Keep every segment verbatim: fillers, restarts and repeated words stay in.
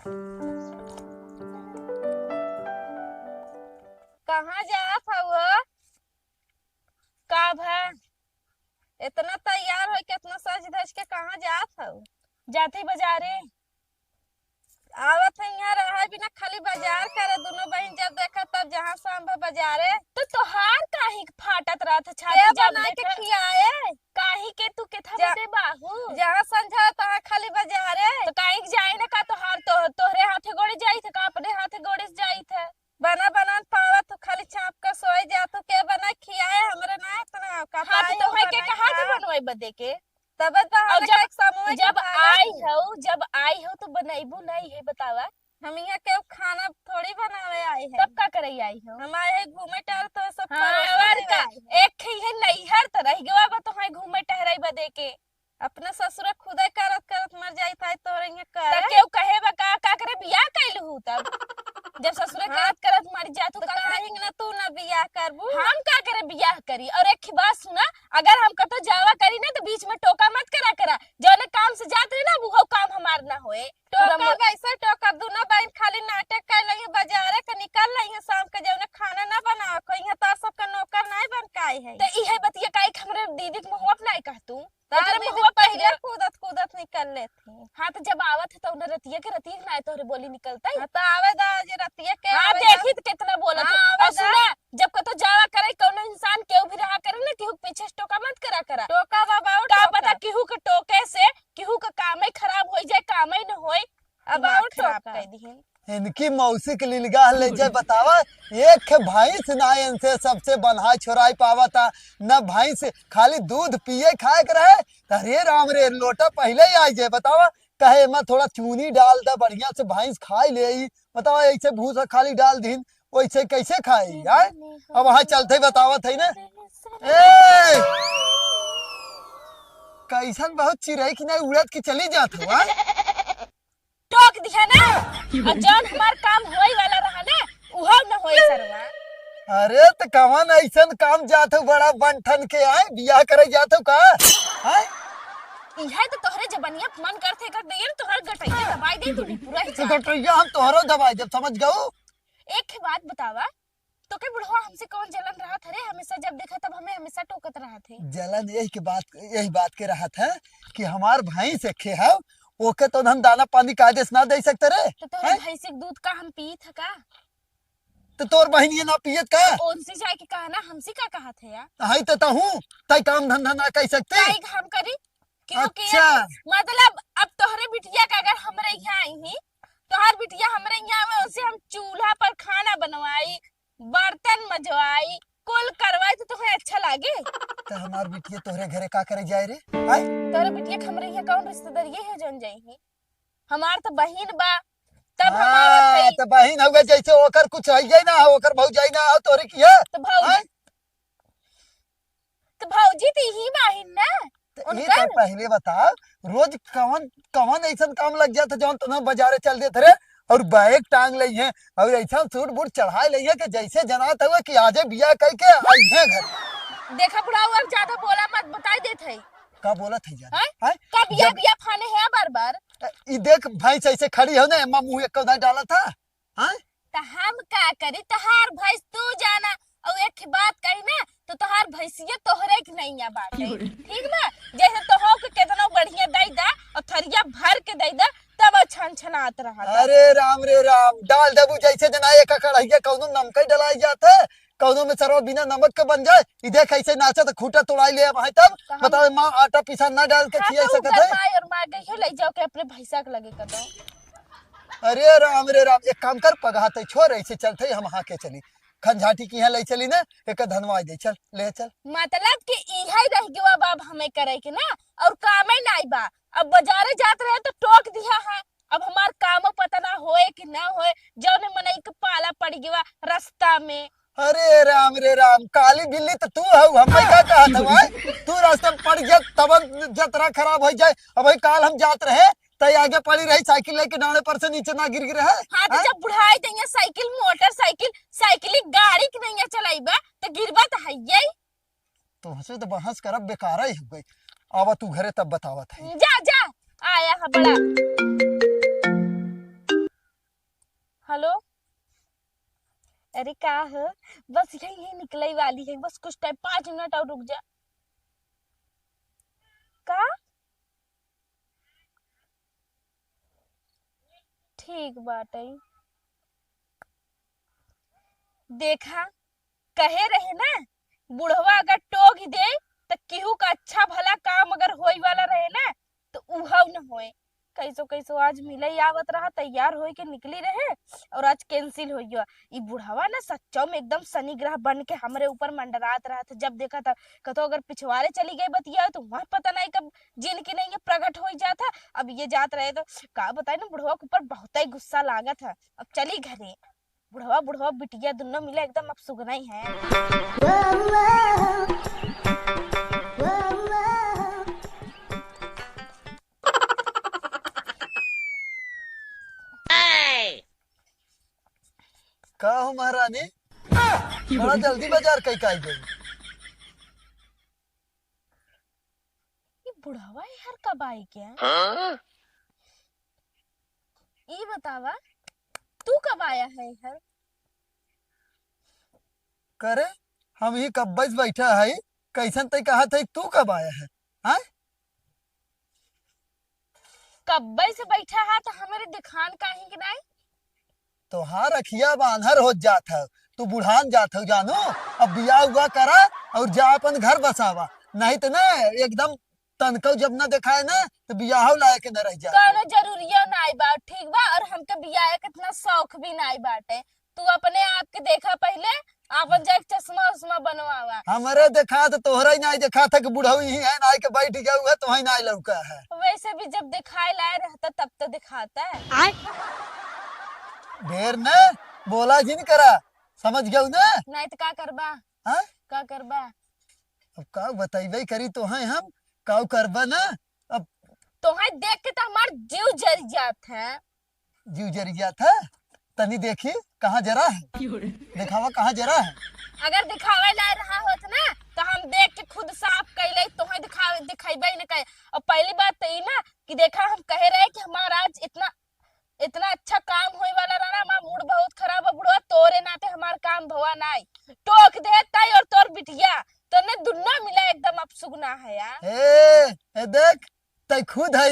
कहाँ जात हऊ हो? का भा? इतना तैयार होइके, इतना सज धज के कहाँ जात हऊ? जात ही बजारे। आवत है यहाँ रहे बिना, खाली बजार करे, दुनो बहिन जब देखा तब जहाँ शाम भा बजारे। तो तोहार काहे के फाटत रहत है छाती के जब बना के देखे? खियाए? काहे के तू केथा जा-, बदे बाहू? जहाँ संझा तहाँ खाली बजारे। तो काहे के जाए ना का तोहार तो, तोहरे हाथे गोड़े जाइत है का अपने हाथे गोड़े से जाइत है? बना बना न पावा तू, खाली चाप के सोए जा तू, के बना खियाए हमरे ना इतना का हाँ, तो पाई तोहे के बना कहा के खा। बनवाई बदे के? तब तो और हमें जब, का एक समूह के जब खाना आई हो, जब आई हो तो बनैबू नहीं है बतावा। हम यहाँ के खाना थोड़ी बनावे आए हैं। तब का करे आई हो? हम आए हैं घूमे टहरे, तो सब हाँ, परोसो और देवे का? आए हैं। एक ही है नैहर तो रह गवा बा तो है घूमे टहरे बदे के। अपने ससुर खुदे करत करत मर जाई था, तोरे यहाँ त करे। केहू कहे बा का, का करे बियाह कैलू हूँ तब? जब ससुरे हाँ। करत करत मर जा तू तो का करे? काहे ना तू ना बियाह करबू? हम का करे बियाह करी? और एक बात सुना, अगर हम कतो जावा करी ना तो बीच में टोका मत करा करा। जौने काम से जात रही ना वो काम हमार ना होए। टोका टोका मत- वैसे टोका, दुनो बहन खाली नाटक कर लई है, बजारे के निकल लई है शाम के, जौने खाना ना बनावे को, यहाँ तो सबका नौकर नहीं बन के आई है। तो इहे बतिया काहे के हमरे दीदी के मुँहवा पे नहीं कह तू? तार ओकरे दीदी मुँहवा पहिले पहिले कूदत कूदत निकल लेत ही। हाँ, तो जब आवत है तो उन्हें रतिया के रतिया के ना तोहरे बोली निकलता है। हाँ, तो आवे दा, आज रतिया के हाँ, आवे दा। देखी तो कितना बोलत हाँ, है। आवे और दा। सुना, जब कतो जावा करे, कौनो इंसान केहू भी रहा करे ना, केहू के पीछे से टोका मत करा करा। टोका बाबा, और का टोका। पता केहू के टोके से केहू के कामे खराब होई जाए, कामे न होए, अब दिमाग और खराब टोका। कर दिहन। इनकी मौसी के लीलगाह ले जाए, बतावा, एक भैंस ना इनसे सबसे बन्हाई छोराई पावा था, न भैंस, खाली दूध पिए खाए के रहे, त अरे राम रे, लोटा पहिले ही आई जाए, बतावा, कहे एमा थोड़ा चूनी डाल दा, बढ़िया से भैंस खाई ले, बतावा, ऐसे भूसा खाली डाल दीन, वैसे कैसे खाई, आय? अब वहाँ चलते बतावत है ना, ए, कैसन बहुत चिरई की नहीं उड़त की चली जात हो, आय? टोक दिया ना, और जौन हमार काम होई वाला रहा ना, उहो न होई सरवा। अरे, त कवन ऐसन काम जात हो बड़ा बन ठन के, आय? बियाह करे जात हो का? आय? इहे तो तोहरे जबनिया मन करथे कर दे, तोहर गटैया दबाई दे, तू पूरा ही तो जान। गटैया हम तोहरो दबाई देब, समझ गऊ? एक ही बात बतावा, तोके बुढ़वा हमसे कौन जलन रहत है रे? हमेशा जब देखा तब हमें हमेशा टोकत रहत है। जलन यही के बात, यही बात के रहत है कि हमार भैंस एखे है, ओके तो हम दाना पानी कायदे से ना दे सकते रे। तो तोहरे हैं? भैंस के दूध का हम पीत है का? तो तोर बहिन ये ना पियत का? तो उनसे जाए के कहा ना, हमसे का कहत है यार? हई तो तहूँ, तई काम धंधा ना कर सकते। काहे हम करी? क्योंकि अच्छा। मतलब अब तोहरे बिटिया का अगर हमरे यहाँ आई ही, तोहार बिटिया हमरे यहाँ आवे, उसे हम चूल्हा पर खाना बनवाई, बर्तन मजवाई, कुल करवाई तो तुम्हें अच्छा लागे? तो हमार बिटिया तोहरे घरे का करे जाए रे? आय? तोहरे बिटिया के हमरे यहाँ कौन रिश्तेदार ये है जौन जाई ही? हमार तो बहिन बा, तब हम आवत हाँ, हई। तो बहिन हउवे जैसे ओकर कुछ है ही ना, ओकर भौजाई ना हो तोहरे की है? तो भौजी, आय? तो भौजी तो यही बाहिन ना? तो ये उनकर तो पहले बताओ, रोज कवन, कवन ऐसन काम लग जात है जौन तुम्हें बाजारे चल देत रे और बैग टांग लई है और ऐसा सूट बूट चढ़ाए लई है कि जैसे जनात हुआ कि आजे बियाह कई के आई है घर। देखा बुढ़ाऊ, अब ज्यादा बोला मत, बताई देत है। का बोलत है जान? हैं? हैं? का बिया जब बिया फाने है बार बार? ई देख भैंस ऐसे खड़ी हो ना, एमा मुँह एक कौदा डाला था। हाँ? त हम का करी, तोहार भैंस तू जाना। और एक बात कही ना, तो तोहार भैंसिया तोहरे के नैया बाटे, ठीक बा? जैसे तोहो के केतनो बढ़िया दई दा और थरिया भर के दई दा, तब छन छनात रहा था। अरे राम रे राम, डाल देबू जैसे जना एक कढ़ैया कौनो नमकई डलाई जात है, कौनो में सरवा बिना नमक के बन जाए। ई देख ऐसे नाचत खूटा तोड़ाई ले अब है तब, तो हम बताओ माँ आटा पिसा ना डाल के हाँ, खिया तो सकत उधर है। माई और माँ गई हो, ले जाओ के अपने भैंसा के लगे कर दो। अरे राम रे राम, एक काम कर, पगहा तई छोड़, ऐसे चलते हम हाँ के चली, खंजाटी की यहाँ ले चली ना, एक धनवाई दे, चल, ले चल। मतलब कि इहे रह गवा बाब हमें करे के ना, और कामे नाई बा। अब बाजारे जात रहे तो टोक दिया है, अब हमार कामो पता ना होए कि ना होए, जौने मनई के पाला पड़ गवा रास्ता में। अरे राम रे राम, काली बिल्ली तो तू हऊ, हमें का कहत हऊ, आय? तू रास्ता में पड़ गया, तब जतरा खराब हो जाए। अब वही काल हम जात रहे, तई आगे पड़ी रही, साइकिल लेके डांडे पर से नीचे ना गिर गिर रहे। हाँ, तो हैं? जब बुढ़ाई जइया साइकिल, मोटरसाइकिल, साइकिल, गाड़ी के नैया चलाइबा, तो गिरबा तो है यही। तोहसे तो बहस करब बेकार ही हो गई। आवा तू घरे तब बतावत है। जा, जा, आया है बड़ा। अरे का हो, बस यही, यही निकले वाली है, बस कुछ टाइम, पाँच मिनट और रुक जा। का? ठीक बाटे। देखा, कहे रहे ना, बुढ़वा अगर टोक दे, त केहू का अच्छा भला काम अगर होई वाला रहे ना, त उहव न होए। कैसो कैसो आज मिले आवत रहा, तैयार होई के निकली रहे, और आज cancel होई गया। ई बुढ़वा ना सच्चो में एकदम शनि ग्रह बन के हमरे ऊपर मंडरात रहा था। जब देखा था, कतो अगर पिछवारे चली गई बतिया, तो वहाँ पता नहीं कब जिन की नहीं है प्रकट होई जात है। अब ये जात रहे तो का बताए ना, बुढ़वा के ऊपर बहुत ही गुस्सा लागत है। अब चली घरे। बुढ़वा, बुढ़वा बिटिया दुनो मिले एकदम अब सुगना ही है। का हो महारानी, बड़ा जल्दी बाजार कई के आई गई। ये बुढ़वा हर कब आई क्या? हाँ? ई बतावा, तू कब आया है हर? करे, हम ही कब्बे से बैठा है, कैसन तै कहा थे, तू कब आया है? हाँ? कब्बे से बैठा है तो हमरे दिखान काहे के नाई? तोहार अखिया बान्हर होत जात है, तू बुढ़ान जात हो जानू। अब बियाह हुआ करा और जा अपन घर बसावा, नहीं तो ना एकदम तनकौ जब ना देखाए ना तो बियाह लायक न रह जाए। कौनो जरूरियो नाई बा, ठीक बा, और हमके बियाह के इतना शौक भी नाई बाटे। तू अपने आप के देखा पहले, आपन जाके चश्मा उश्मा बनवावा। हमरे देखा तो तोहरा ही नाई देखा था कि बुढ़ऊ ही है, नाई के बैठ गया हुआ, तोहई नाई लौका है। वैसे भी जब दिखाए लाए रहता तब तो दिखाता है। आय। ढेर न बोला जिन करा, समझ गयो ना? नहीं तो का करबा? हाँ? का करबा? अब का बतैबे करी तोहई हम, का करबा ना? अब तोहई देख के तो हमार जीव जर जात है। जीव जर जात है? तनी देखी, कहाँ जरा है? दिखावा, कहाँ जरा है? अगर दिखावे ला रहा होत ना, तो हम देख के खुद साफ कैले, तोहे दिखावे, दिखैबे न करे। और पहली बात तो ई ना कि देखा, हम कहे रहे कि हमारा आज इतना, इतना अच्छा काम होए वाला रहा ना, हमारा मूड बहुत खराब है बुढ़वा, तोरे नाते हमार काम भवा नाई। टोक दे ताई और तोर बिटिया, तने दुन्ना मिला एकदम अपसुगना है यार। ए, ए देख, तै खुद है,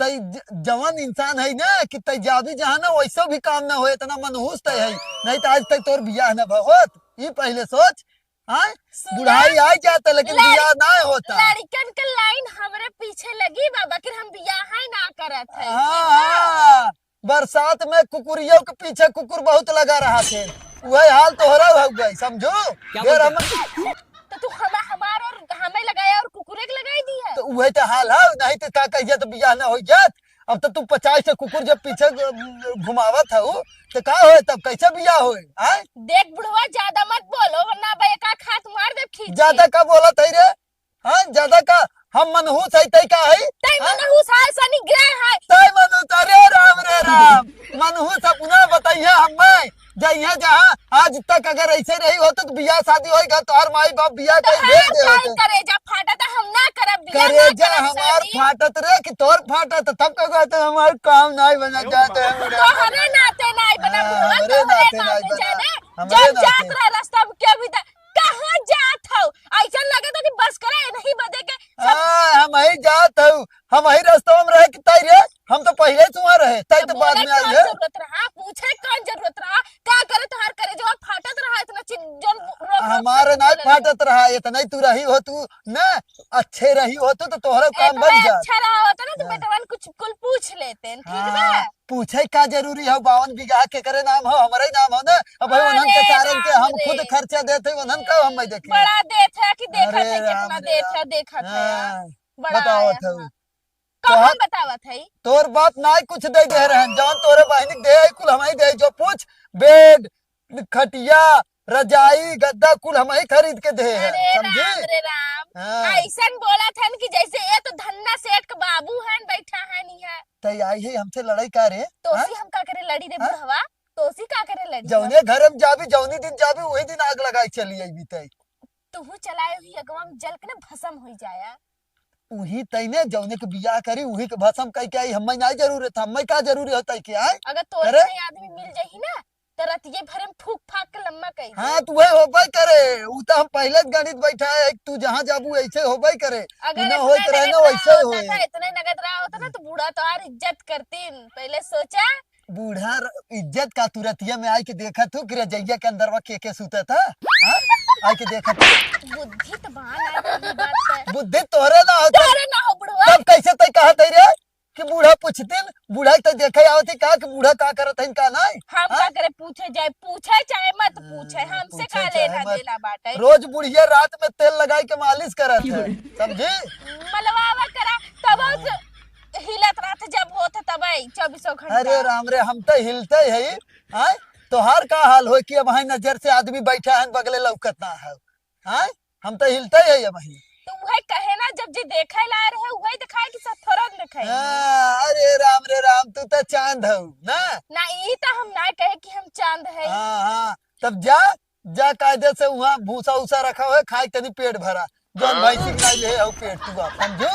तै ज-, जवान इंसान है ना कि तै जाबी जहाँ ना वैसो भी काम ना होए, इतना मनहूस तै है, नहीं तो आज तक तोर बियाह ना भ-, होत। ई पहले सोच, हाँ? सुना, बुढ़ाई आ जाता लेकिन लड़-, बियाह ना होता। लड़कन के लाइन हमरे पीछे लगी बाबा, कि हम बियाह है ना करत है, हाँ, ठीक बा? हाँ, बरसात में कुकुरियों के पीछे कुकुर बहुत लगा रहा थे, वही हाल तोहरा हो गई, समझू? क्या फिर बोलते हम तो तू हमा-, हमार और हमें लगाया और कुकुरे के लगाई दी है। तो उहे तो हाल है, नहीं तो का कहिए तो बियाह ना हो जात। अब तो तू पचास से कुकुर जब पीछे घु-, घुमावत हऊ, तो का होए तब, कैसे बियाह होए? आय? देख बुढ़वा, ज्यादा मत बोलो, वरना अब एक आध हाथ मार दे खींच के। ज्यादा का बोलत है रे? हाँ, ज्यादा का? हम मनहूस है, तै का है? तै हाँ? मनहूस है, शनि ग्रह है। तै मनहूस, अरे राम रे राम, मनहूस अपना बताइए हमें। जइहे जहाँ आज तक अगर ऐसे रही होत तो बियाह शादी होई का, तोहर माई बाप बियाह कहीं भेज तोहार दे काहे होते। करेजा फाटत, हम ना करब बियाह, ना करेजा करब हमार शादी। फाटत रे कि तोर फाटत, तब का कहते हमार काम नाई बना जाते हैं मेरा। तोहरे नाते नाई बना हाँ, बुढ़वा, हमरे तोहरे नाते नाई नाते बना, जाने। हमरे जब जात नाते। रह रास्ता में केहू भी त-, कहाँ जात हौ? ऐसन लगत है कि बस करे नहीं बदे के सब हाँ, हम ही जात हौ। हम वही रास्ता में रहे कि तई रे, हम तो पहिले से वहाँ रहे, तई तो तो बाद बोले में आई कौन है। जरूरत रहा, पूछे कौन जरूरत रहा, का करे तोहार करेजवा फाटत रहा, इतना चिन-, जौन रोक रोक हमारे के ना बोले रहे। फाटत रहा, इतना ही तू रही हो तू ना, अच्छे रही हो तू तो तोहरा काम इतना बन जात। अच्छा रहा होता ना तो हाँ। बेटवन कुछ कुल पूछ लेते हैं, ठीक हाँ, बा? पूछे का जरूरी है, बावन बीघा केकरे नाम हो, हमरे ही नाम हो ना। अब भाई उन्हन के अरे सारन के हम राम खुद रे। खर्चा देते, उन्हन का हम भाई देखी। बड़ा देत है कि देखत अरे है, राम कितना रे देत राम। है, देखत है। हाँ, बड़ा बताओ आया था। है। कहाँ तोहर बतावत है? तोर बाप नाई कुछ दे दे रहन, जौन तोरे बहिनी के दे है, कुल हमही दे, जो पूछ, बेड, खटिया, रजाई, गद्दा, कुल हमही खरीद के दे है, अरे समझी? राम रे राम, हाँ। ऐसन बोलत हन कि जैसे ये तो धन्ना सेठ के बाबू हन, बैठा हन यहाँ। तई आई है हमसे लड़ाई का रे? तोसी हाँ? हम का करे लड़ी रे हाँ? बुढ़वा? तोसी का करे लड़ी जौने हम? घर में जाबी, जौनी दिन जाबी, वही दिन आग लगाई चली आई बीते। तुहू चलाए हुई अगवा में जल के ना भसम होई जाया। उही तैने जौने के बियाह करी, उही के भसम कई के आई, हम्मे नाई जरूरत, हम्मे का जरूरी होता है कि आए? अगर तोरे करे? नहीं आदमी मिल जाही ना, तो रतिये भरे में फूक फाक के लम्मा कई दे। हाँ, तो वही होबे करे। उ तो हम पहले से गणित बैठा है कि तू जहाँ जाबू, ऐसे होबे करे। अगर तू ना इतने होइत रहे ना, नगद वैसे रहा होत होए। ना, इतने नगद रहा होत ना, तो बूढ़ा तोहार इज्जत करतीन। पहले सोचा। बूढ़ा र-, इज्जत का तू रतिया में आई के देखत हूँ कि रजइया के अंदरवा के के सूतत है? हाँ? आई के देखत हूँ। बुद्धि तो बा ना, ई बात है। बुद्धि तोहरे ना होत। तोहरे ना हो, बुढ़वा। तब कैसे तय कहत है रे कि बूढ़ा पूछतीन? बूढ़ा तो देखे आवत है का कि बूढ़ा का करत है, का नाई? हम हाँ? का करे पूछे जाए, पूछे चाहे मत पूछे, हाँ, हमसे पूछे का चाहे लेना मत। देना बाटे? रोज बुढ़िया रात में तेल लगाई के मालिश करत है, समझी? मलवावा करा, तब हाँ। हिलत रहत जब होत तबे चौबीसों घंटा। अरे राम रे, हम तो हिलते ही, आय? तोहार का हाल होई कि अब हाय नजर से आदमी बैठा है, बगले लौकत ना है, आय? हम तो हिलते ही अब हाय। तो उहे कहे ना, जब जे देखे ला रहे, उहे दिखाए कि सब थोड़ा देखे। हाँ, अरे राम रे राम, तू तो चांद हऊ ना। ना, ई तो हम ना कहे कि हम चांद है। हाँ, हाँ, तब जा, जा कायदे से वहाँ भूसा उसा रखा हुआ है, खाए तनी पेट भरा। जौन भैंसी के नाई ले हऊ पेट तू आप, समझू?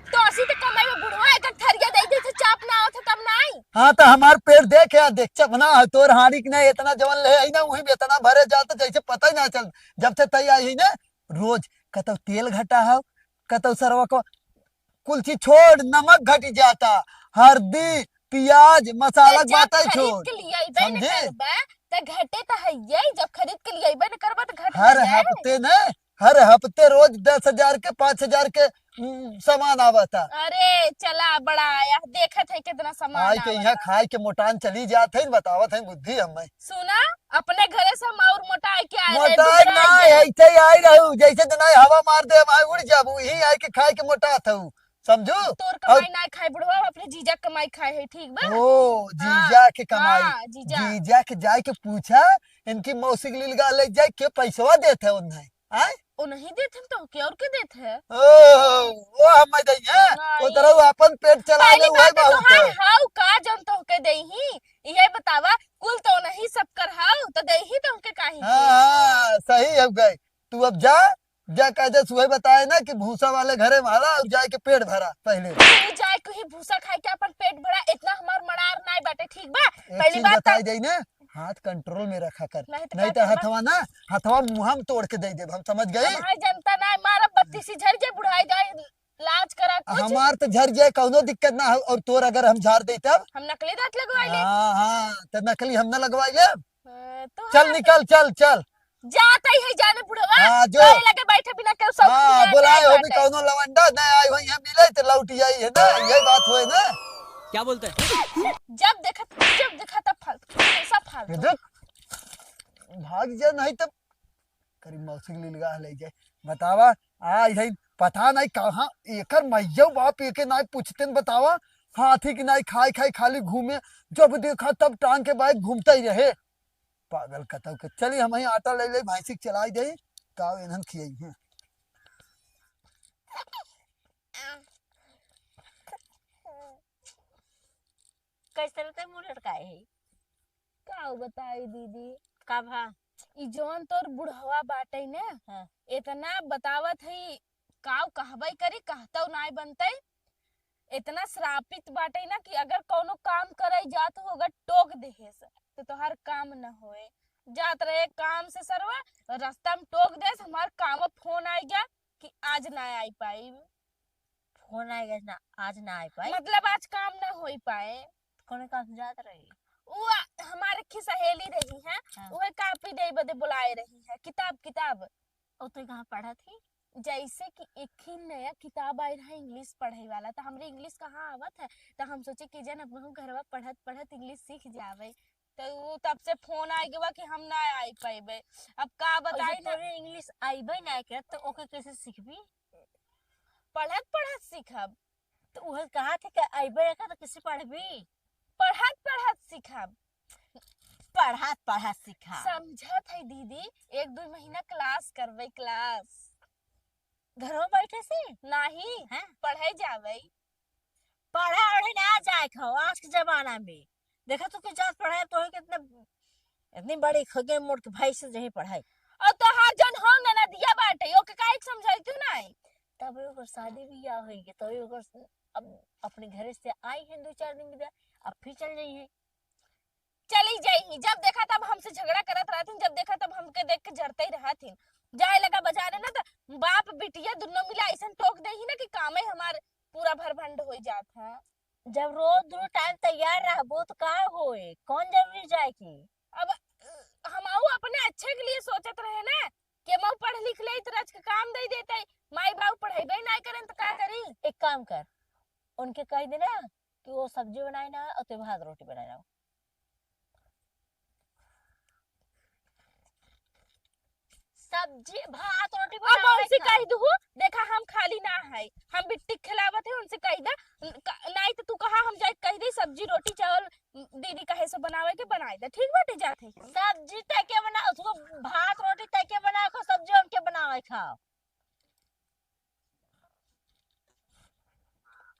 तो असी तो कमाई में बुढ़वा एक एक थरिया दे दे, तो चाप ना आवत है तब नाई। हाँ, तो हमार पेट देख या देख, चपना है तोर हाड़ी के नाई, इतना जवन ले आई ना, वही में इतना भरे जात, जैसे पता ही ना चल। जब से तई आई है ना, रोज कतौ तेल घटा हौ, कतौ सरवा को कुल चीज छोड़, नमक घटी जाता, हरदी, पियाज, मसाला तो के जब बात है खरीद छोड़। के लिए अइबे न समझे? करबे, त घटे त हइये, जब खरीद के लिए अइबे न करबे, त घट हर ना जाए। हफ्ते न, हर हफ्ते रोज दस हजार के, पाँच हजार के, उम, सामान आवता। अरे, चला, बड़ा आया, देखत है कितना सामान आई के यहाँ आवता। खाए के मोटान चली जात है, बतावत है बुद्धि हमें। सुना, अपने घरे से हम और मोटाए के आए रहे, मोटाए दूसरा ना, के। ऐसे ही आई रहू, जैसे तो नहीं हवा मार दे, हम आई उड़ जाबू, यही आई के खाए के मोटात हऊ, समझू? तोर और कमाई ना खाए बुढ़वा, अपने जीजा के कमाई खाए है, ठीक बा? ओ, हाँ, जीजा के कमाई। हाँ, जीजा। जीजा के जाए के पूछा, इनकी मौसी के लीलगा ले जाए, के पैसवा देत है उन्हें, आय? ओ नहीं देत हम तो के और के देत है? ओ, ओ हम दई है, नहीं। ओ तरह अपन पेट चला ले, पहली वही बात तो बहुत तोहार है। हाउ का जौन तो के देही, इहे बतावा, कुल तो नहीं सब कर हाउ, तो देही तो के काहे हाँ, के? हाँ, सही हो गए। तू अब जा, जा कायदे सुबह बताए ना कि भूसा वाले घरे वाला और जाए के पेट भरा पहले। तू जाए के ही भूसा खाए के अपन पेट भरा, इतना हमार मड़ार नाय बाटे, ठीक बा? एक पहली चीज बात बताई तो दई ना, हाथ कंट्रोल में रखा कर, नहीं तो नहीं का तो करबा? हथवा ना, हथवा मुँह में तोड़ के दे देब हम, समझ गई? हमार जनता ना मारब, बत्तीसी झड़ जाए, बुढ़ाई जाए, लाज करा कुछ। हमार तो झड़ जाए, कौनो दिक्कत ना हो, और तोर अगर हम झाड़ दे तब? हम नकली दांत लगवाई ले। हाँ, हाँ, तो नकली हम ना लगवाई ले। हाँ, तो चल हाँ। निकल, चल, चल। जात ही है जाने बुढ़वा। हाँ, जो। तोरे लगे बैठे बिना केहू शौक हाँ, नहीं है, बुलाए नहीं हो भी बैठे। कौनो लवंडा, नहीं आई हो यहाँ मिले तो लौट जाई है ना, यही बात होए ना। क्या बोलते हैं? जब देखा, जब देखा तब फालतू, हमेशा ये फालतू। देख, भाग जा नहीं तब करीब मौसी के लिए लगा ले जाए। बतावा, आ यही पता नहीं कहाँ एकर मैया बाप एके नहीं पूछते न बतावा, हाथी की नहीं खाए खाए खाली घूमे, जब देखा तब टांग के बाइक घूमता ही रहे। पागल कतौ के। चली हम ही आटा ले ले, भैंसी के चलाई दे, ताव इन्हन खियाई हैं। कैसे रहते मुंह लटकाए है? का बताई दीदी? का भा? ई जौन तोर बुढ़वा बाटे ने, हाँ। इतना बतावत है, काव कहबे करी, कहतौ नाय बनतै। इतना श्रापित बाटे ना कि अगर कौनो काम करे जात हो, अगर टोक देहेस, तो तोहार काम न होए। जात रहे काम से सरवा, रास्ता में टोक देस, हमार काम फोन आइ गया कि आज ना आई पाई। फोन आइ गया ना, आज ना आई पाई। मतलब आज काम ना होई पाए। कौन काम से जात रही? वो हमारे की सहेली रही है, हाँ। वह कापी दे बदे बुलाए रही है, किताब, किताब। और तू कहाँ पढ़त ही? जैसे कि एक ही नया किताब आए रहा इंग्लिश पढ़े वाला, तो हमरे इंग्लिश कहाँ आवत है, तो हम सोचे कि जन अब घरवा पढ़त पढ़त इंग्लिश सीख जावे। तो वो तब से फोन आ गया कि हम ना आई पाइबे। अब का और बताई जब ना। तोरे इंग्लिश आइबे ना करे तो ओके कैसे सीखबी? पढ़त पढ़त सीखब। तो उहे कहा थे कि आइबे ना करे तो कैसे पढ़बी? पढ़त पढ़त सीखब। पढ़त पढ़त सीखब। समझत है दीदी, एक दो महीना क्लास करबे, क्लास। घरों बैठे से? नाही, हैं? पढ़े जावे। पढ़े ओढ़े ना जाए खाओ आज के जमाना में। देखा तो के जात पढ़ाई तो कितने, इतनी बड़ी खगे मोट के भाई से जही पढ़ाई। और तोहार जौन हो ननदिया बाटे, ओके काहे के समझाई क्यों नाही? तब ओकर शादी बियाह होई के, तब ओकर स-, अब अपने घरे से आई है दो चार दिन के बाद, अब फिर चल जाई है। चली जाई ही। जब देखा तब हमसे झगड़ा करत रहथिन, जब देखा तब हमके देख के जरते ही रहथिन। जाए लगा बाजारे ना, तो बाप बिटिया दुनो मिला ऐसन टोक दे ही ना कि कामे हमार पूरा भरभंड हो जात है। जब रोज दो टाइम तैयार रहबो तो का होए, कौन जरूरी जाए की? अब हमहू अपने अच्छे के लिए सोचत रहे ना कि हमहू पढ़ लिख ले तो रच के काम दे देते। माई बाबू पढ़ेबे ना करें तो का करी? एक काम कर, उनके कह देना कि वो सब्जी बनाए ना और ते भात रोटी बनाए ना। सब्जी भात रोटी अब बनावे उनसे का? कह दू, देखा हम खाली ना है, हम बिट्टी खिलावत है, उनसे कह दे। नहीं तो तू कहा हम जाए कह दे सब्जी रोटी चावल दीदी कहे से बनावे के बनाए दे, ठीक बा